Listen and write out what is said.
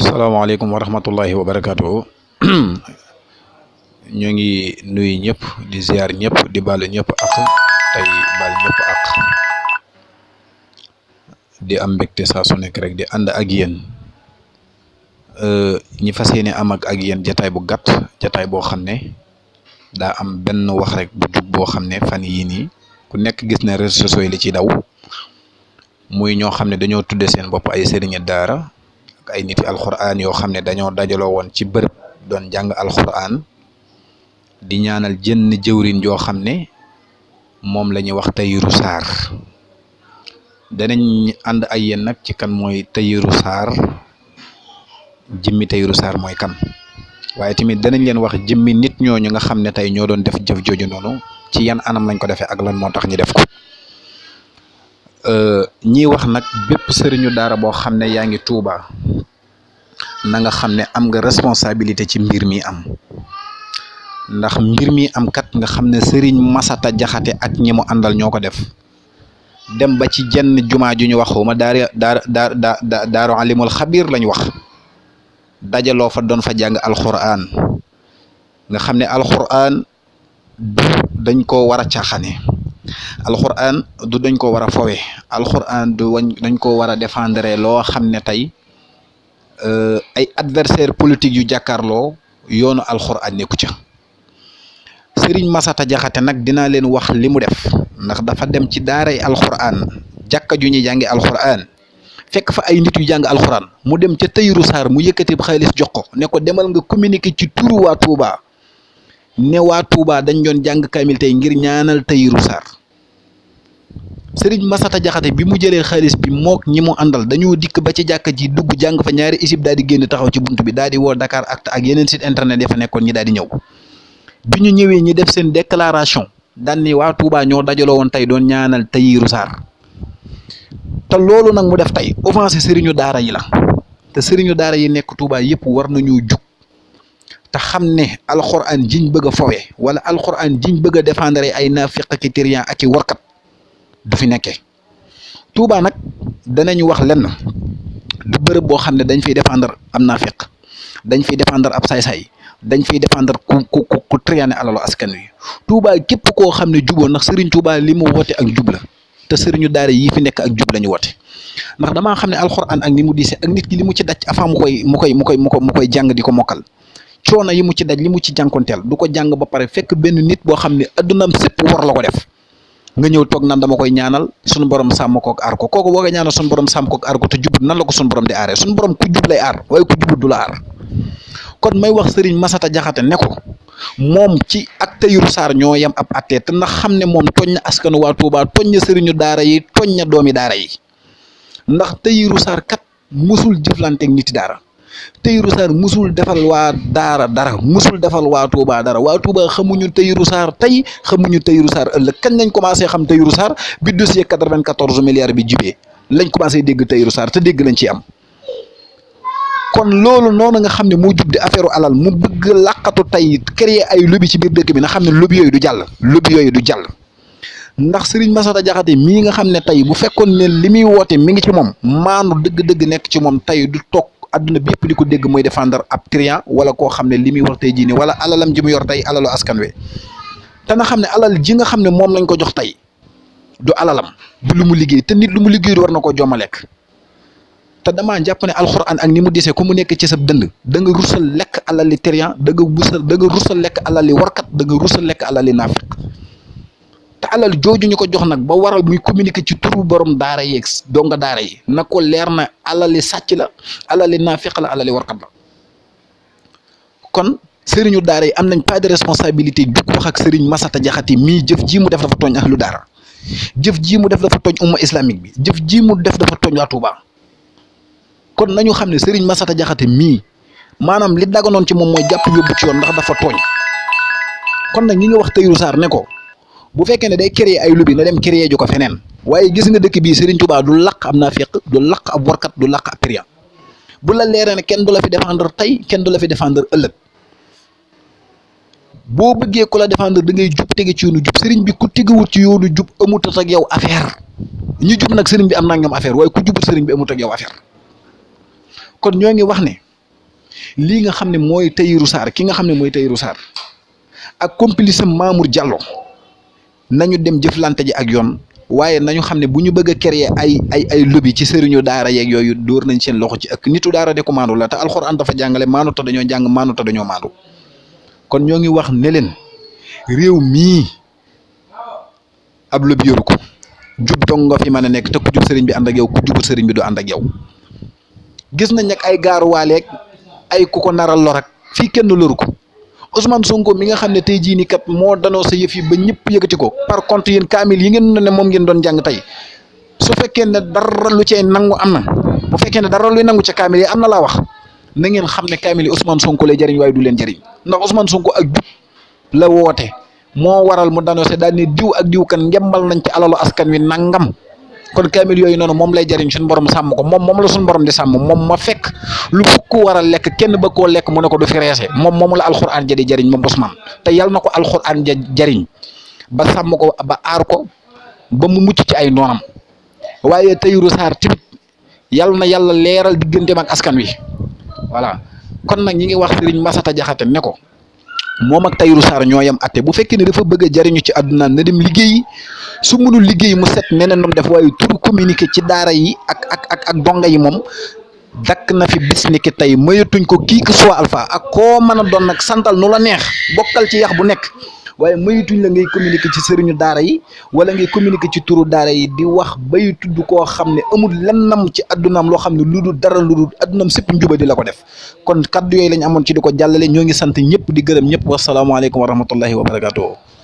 salaamaaleykum wa rahmatullahi wa barakaatu. ñoo ngi nuyu ñëpp di ziar ñëpp di baalu ñëpp ak tey baal ñëpp ak di am mbégte saa su nekk rek di ànd ak yéen ñi fas yéene am ak yéen jataay bu gàtt jataay boo xam ne daa am benn wax rek bu jug boo xam ne fan yii nii ku nekk gis na réseaux sociaux yi li ci daw muy ñoo xam ne dañoo tudde seen bopp ay sëriñi daara ak ay niti alxuraan yoo xam ne dañoo dajaloo woon ci bërëb doon jàng alxuraan di ñaanal jënn jëwrin joo xam ne moom la ñuy wax Tahirou Sarr danañ ànd ay yéen nag ci kan mooy Tahirou Sarr jëmmi Tahirou Sarr mooy kan waaye tamit danañ leen wax jëmmi nit ñooñu nga xam ne tey ñoo doon def jëf jooju noonu ci yan anam lañ ko defee ak lan moo tax ñu def ko ñiy wax nag bépp sëriñu daara boo xam ne yaa ngi Tuuba na nga xam ne am nga responsabilité ci mbir mi am ndax mbir mi am kat nga xam ne sëriñ Masata Jaxate ak ñi mu àndal ñoo ko def dem ba ci jenn jumaa ju ñu wax xuma daaru alimul xabir lañ wax dajaloo fa doon fa jàng alxuraan nga xam ne alxuraan du dañ ko war a caaxane alxuraan du dañ ko war a fowe alxuraan du dañ ko war a défendre loo xam ne tey ay adversaire politique yu jàkkaarloo yoonu alxuraan nekku ca sëriñ Masata Jaxate nag dinaa leen wax li mu def ndax dafa dem ci daaray alxuraan jàkka ju ñuy jàngi alxuraan fekk fa ay nit yu jàng alxuraan mu dem ca Tahirou Sarr mu yëkkati xaalis jox ko ne ko demal nga communiquer ci turu waa Touba ne waa Touba dañ doon jàng kaamil tey ngir ñaanal Tahirou Sarr sëriñ Masata Jaxate bi mu jëlee xaalis bi mook ñi mu àndal dañoo dikk ba ci jàkka ji dugg jàng fa ñaari isib daal di génn taxaw ci bunt bi daal di woo Dakaractu ak yeneen site internet ya fa nekkoon ñi daal di ñëw bi ñu ñëwee ñi def seen déclaration daan ni waa Touba ñoo dajaloo woon tey doon ñaanal Tahirou Sarr te loolu nag mu def tey offensé sëriñu daara yi la te sëriñu daara yi nekk Touba yëpp war nañu jug te xam ne alxuraan jiñ bëgg a fowe wala alxuraan jiñ bëgg a défendre ay naafiq ki tiriyan ak i warkat du fi nekkee Touba nag danañu wax lenn du bërëb boo xam ne dañ fiy défendre am naafiq dañ fiy défendre ab saay-saay dañ fiy défendre ku triyaane alalu askan wi Touba képp koo xam ne juboo ndax sëriñ Touba li mu woote ak jub la te sëriñu daara yi fi nekk ak jub lañu woote ndax damaa xam ne alxuraan ak ni mu diise ak nit ki li mu ci daj avant mu koy jàng di ko mokkal coono yi mu ci daj li mu ci jànkonteel du ko jàng ba pare fekk benn nit boo xam ne addunaam sépp war la ko def nga ñëw toog nan dama koy ñaanal suñu borom sàmm kook aar ko kooku boo ko ñaanal suñu borom sàmm kook aar ko te jubut nan la ko suñu borom di aaree suñu borom ku jub lay aar waaye ku jubut du la aar kon may wax sëriñ Masata Jaxate ne ko moom ci ak Tahirou Sarr ñoo yem ab attee te ndax xam ne moom tooñ na askanu waa Touba tooñ na sëriñu daara yi tooñ na doomi daara yi ndax Tahirou Sarr kat musul jëflanteeg niti daara Tahirou Sarr musul defal waa daara dara musul defal waa Touba dara waa Touba xamuñu Tahirou Sarr tey xamuñu Tahirou Sarr ëllëg kañ lañ commencé xam Tahirou Sarr bi dossier 94 milliards bi jibee lañ commencé dégg Tahirou Sarr te dégg lañ ci am kon loolu noonu nga xam ne moo jub di affaire alal mu bëgg làqatu tey créer ay lobby ci biir dëkk bi na xam ne lobby yooyu du jàll ndax sëriñ Masata Jaxate mii nga xam ne tey bu fekkoon ne li muy woote mi ngi ci moom maanu dëgg-dëgg nekk ci moom tey du toog adduna bi yëpp di ko dégg mooy défendre ab trian wala koo xam ne li muy wax tey jii nii wala alalam ji mu yor tey alalu askan wi te na xam ne alal ji nga xam ne moom lañ ko jox tey du alalam du lu mu liggéey te nit lu mu liggéey war na koo jommalekk te damaa jàpp ne alxuraan ak ni mu disee ku mu nekk ci sa dënd da nga rusal lekk alali trian da nga rusal lekk alali warkat da nga rusal lekk alali naafiq te alal jooju ñu ko jox nag ba waral muy communiquer ci turu borom daara yeeg donga daara yi na ko leer na alali sàcc la alali naafiq la alali warkat la kon sëriñu daara yi am nañ pas de responsabilité jug wax ak sëriñ Masata Jaxate mii jëf ji mu def dafa tooñ ahlu daara jëf ji mu def dafa tooñ umma islamique bi jëf ji mu def dafa tooñ waa Touba kon nañu xam ne sëriñ Masata Jaxate mii maanaam li daganoon ci moom mooy jàpp yóbbu ci yoon ndax dafa tooñ kon nag ñi nga wax Tahirou Sarr ne ko bu fekkee ne day créer ay lobby na dem créer ju ko feneen waaye gis nga dëkk bii sëriñ Touba du laq am naafiq du laq ab warkat du laq ab trian bu la leeree ne kenn du la fi défendre tey kenn du la fi défendre ëllëg boo bëggee ku la défendre da ngay jub tege ci yoonu jub sëriñ bi ku tegewut ci yoonu jub amut ak yow affaire ñu jub nag sëriñ bi am na ñoom affaire waaye ku jubut sëriñ bi amut ak yow affaire kon ñoo ngi wax ne lii nga xam ne mooy Tahirou Sarr ki nga xam ne mooy Tahirou Sarr ak complice am Mamour Diallo nañu dem jëflante ji ak yoon waaye nañu xam ne bu ñu bëgg a créer ay lobby ci sëriñu daara yeeg yooyu dóor nañ seen loxo ci ëkk nitu daara de ko maandu la te alxuraan dafa jàngale maandu te dañoo jàng maandu te dañoo maandu kon ñoo ngi wax ne leen réew mii ab lobby yoru ko jub dong nga fi mën a nekk te ku jub sëriñ bi ànd ak yow ku jubul sëriñ bi du ànd ak yow gis nañ nag ay gaaruwaaleeg ay ku ko naral lor ak fii kenn loru ko Ousmane Sonko mi nga xam ne tey jii nii kat moo danoo sa yëf yi ba ñëpp yëkkati ko par contre yéen kaamil yi ngeen ne moom ngeen doon jàng tey su fekkee ne dara lu cay nangu am na bu fekkee ne dara luy nangu ca kaamil yi am na laa wax na ngeen xam ne kaamil yi Ousmane Sonko lay jëriñ waaye du leen jëriñ ndax Ousmane Sonko ak jub la woote moo waral mu danoo se daal ne diw ak diw kan ngembal nañ ci alalu askan wi nangam kon kaamil yooyu noonu moom lay jëriñ suñu borom sàmm ko moom la suñu borom di sàmm moom ma fekk lu fukk war a lekk kenn ba koo lekk mu ne ko du fi reese moom la alxuraan ja di jëriñ moom Ousmane te yal na ko alxuraan ja jëriñ ba sàmm ko ba aar ko ba mu mucc ci ay noonam waaye Tahirou Sarr tamit yal na yàlla leeral digganteem ak askan wi voilà kon nag ñi ngi wax Serigne Massata Diakhaté ne ko moom ak Tahirou Sarr ñoo yem atte bu fekkee ne dafa bëgg a jëriñu ci àdduna na dem liggéeyi su mënul liggéey mu set neneen noonu def waaye tur communiqué ci daara yi ak donga yi moom dakk na fi bis ni ki tey mayatuñ ko kii que soit alpha ak koo mën a doon nag santal nu la neex bokkal ci yax bu nekk waaye mayatuñ la ngay communiqué ci sëriñu daara yi wala ngay communiqué ci turu daara yi di wax bay tudd koo xam ne amul lennam ci addunaam loo xam ne lu dul dara lu dul addunaam sépp njuba di la ko def kon kaddu yooyu lañ amoon ci di ko jàllale ñoo ngi sant ñëpp di gërëm ñëpp wasalaamaaleykum wa rahmatullahi wa barakatuh